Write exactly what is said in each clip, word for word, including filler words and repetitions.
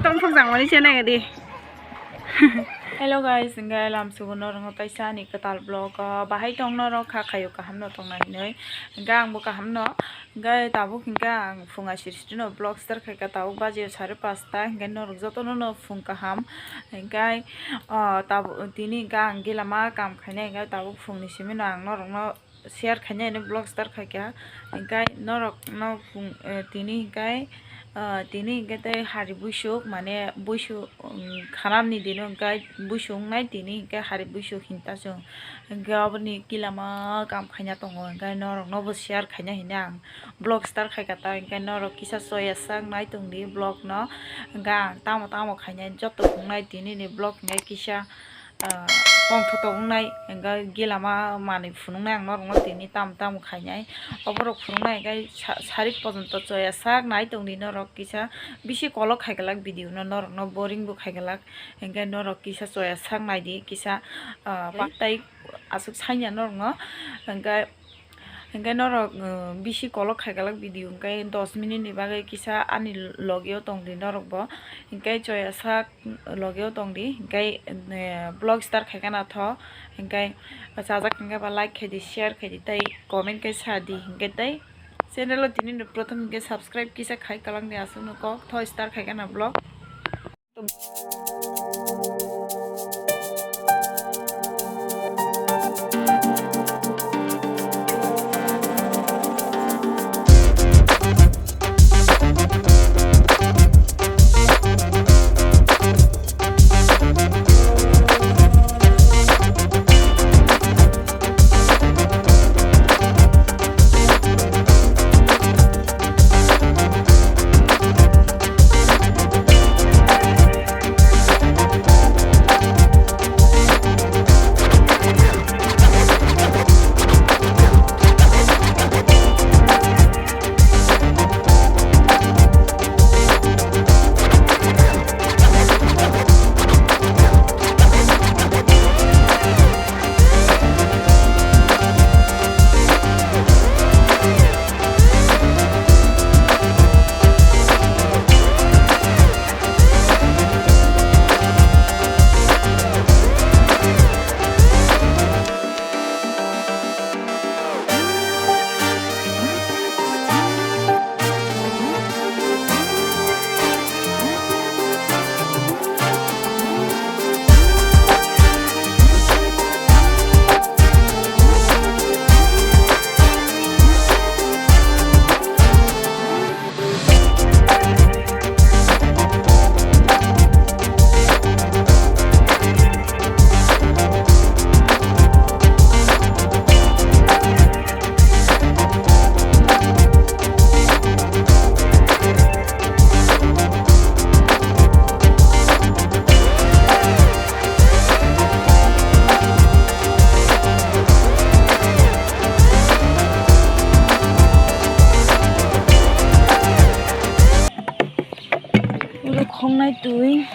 Phok jang mani se nang di. Hello guys, hingke lamsugo norokno taisa ani kwtal vlog o bahai tong norok kha khayo kaham no tong nai hinui. Hingke ang bo kaham no. Hingke tabuk hingke ang phung asir sitino vlog start khaika tabuk baji o sare pasta hingke norok jotono no phung kaham. Hingke, o, tabuk tini hingke ang gila ma kam khainai hingke tabuk phungni simi no ang norokno share khainai hinui vlog start khaikha. Hingke norokno phung, eh, tini hingke, eh, tini hingke tei hari buisuk, mane buisuk, um, khanamni dino hingke buisuk wngnai, tini hingke hari buisuk hinta chwng. Hingke oboni gila ma kam khaina tongo, hingke noroknobo share khaina hinui ang vlog start khaikha ta, hingke norok kisa choya sak nai tongdi vlog no, hingke ang tamo tamo khainai joto phungnai tini ni vlog hingke kisa ah, tongthok wngnai, hingke gila ma manwi phunuknai ang norokno tini tamo tamo khainai. Oborok phunuknai hingke sa-, sarik pojonto choya sak nai tongdi norok kisa bisi kolok khaikalak video no, norokno boring bo khaikalak, hingke norok kisa choya sak naidi kisa, ah, tei aswk sanya norokno, hingke. Hingke norok, uh, bisi kolok khaikalak video hingke dos minute ni bagwi kisa ani logio tongdi norokbo. Hingke choya sak logio tongdi, hingke, eh, vlog start khaikha na tho, hingke chajak hingke ba like khaidi, share khaidi, tei comment khe sadi, hingke tei channel o tini no prothom hingke subscribe kisa khai kalangdi aswkno kok tho start khaikha na vlog. Uro khongnai twi,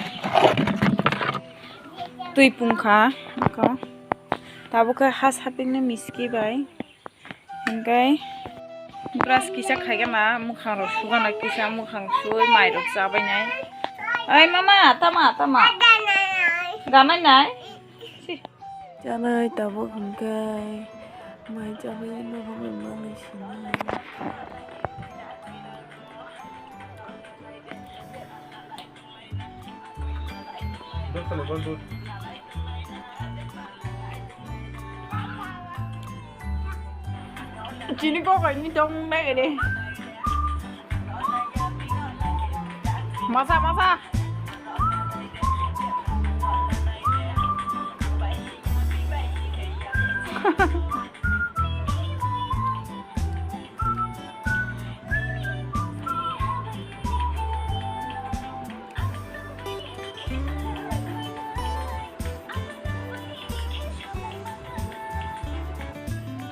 twi pungkha, tabuk khe ha sapiknai miski bai. Hingke brush kisa khaikhe na, mwkhang rok sugana kisa, mwkhang sui, mai rok chabainai. Oi mama, tama, tama. Ganai nai? Si. Chanai tabuk hingke mai chabai no hwnwi manwi sinai. Chini kok ini dong lagi deh. Masa, masa.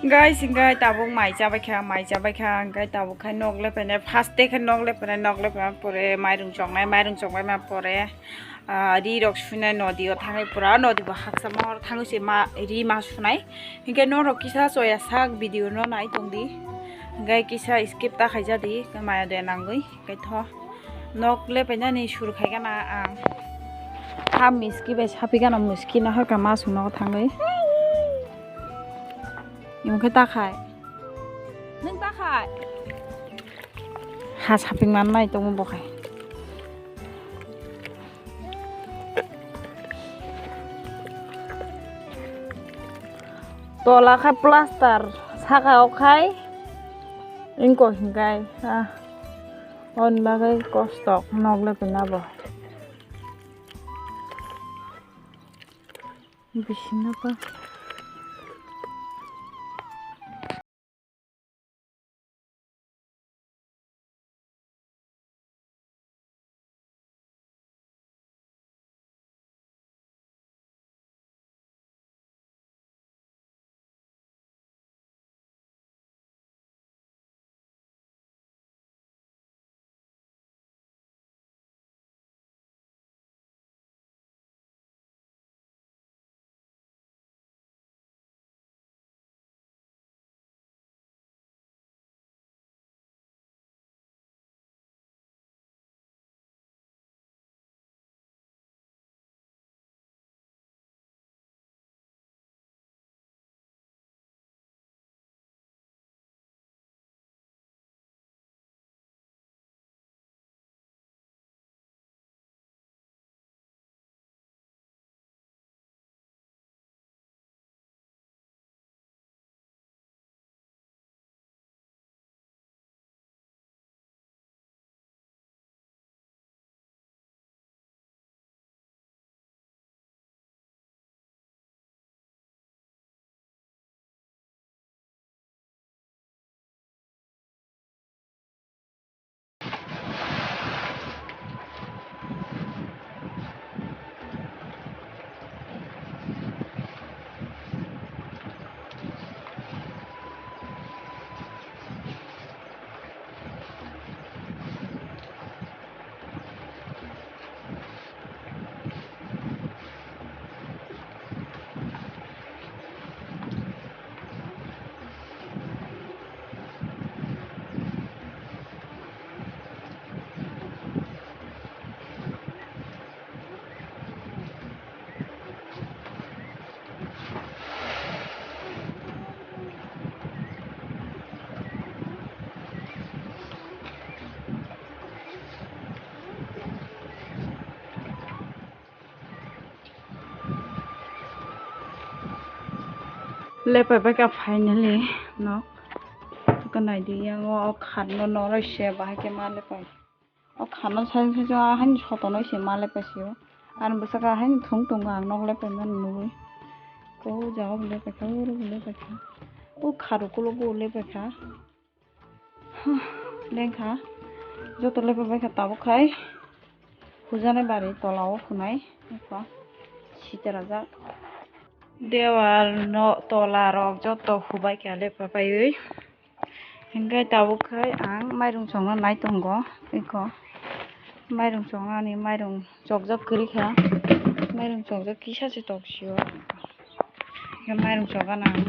Guys, hingke tabuk mai chabaikha, mai chabaikha, hingke tabuk khe nok lephainai, first day khe nok lephainai, nok lephaima pore mairung choknai, mairung chokbaima pore, ah, ri rok suinai nodi o thangwi pura, nodi bo haksa mohor thangwi se ma, ri ma sunai. Hingke norok kisa choya sak video no nai tongdi, hingke kisa skip ta khaijadi, maya de nangwi, hingke tho. Nok lepainani sur khaigana ang. Ha miski bai sapi gana miski na harka ma sung nogo thangwi. Imkhe ta khai. Nung ta khai. Ha saping man nai tongo bo khai. Tola khai plaster, saka o khai ingko hinkai, ah, on bagwi kostok nok le pina bo. Bisingo pa. Lepai bai kha finally nok. Kha naidi yang o khat no noroi se bahai khe ma lepai. O khat no sai sai ahai sotonoi se ma lepai sio. Ani bwsaka ahai thung tongo ang nok lepai mani nugui. O jaga bo lepai kha, oro bo lepai kha. O khat ukulo bo lepai kha. Lengkha joto lepai bai kha tabuk khai hujanai bari tola o khwnai ekha sita rajak dewal no tola rok joto hubai kha lepai baiwi. Hinkhe tabuk khai ang mairung chongna nai tongo ekho mairung chongnani mairung chokjak kwrwi kha mairung chokjak kisa se tok sio hinkhe mairung chogana ang.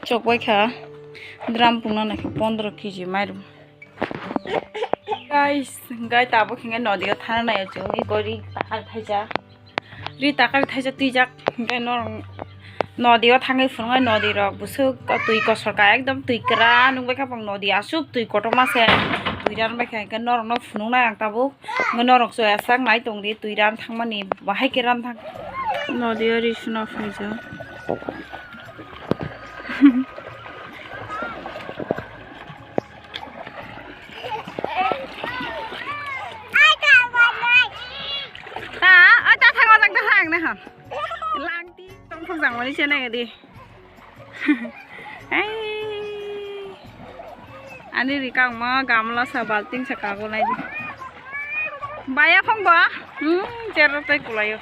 Chokbai kha drum pungna naikhe pondro kg mairum. Guys, gai tabuk hinga nodi o thana nai o chwng ri kori takar thaisa. Ri takar thaisa twijak hinga norok nodi o thangwi phunuknai nodi rok busuk o twi kosor ka ekdom twi kwran nukbai kha pang nodi asuk twi kotorma se twi ran bai kha hinga norok no phunuknai ang tabuk. Norok chwya sak nai tongdi twi ran thangmani bahai khe ran thang. Nodi o ri suna phaijak. Ta, oi ta thang ojak ta thang na ha. Langti tong thok jang mani se nai di. Ai. Ani rikang ma gamla sa balting sa kago nai di. Baya phong ba? Hmm, cherro tai kulayo.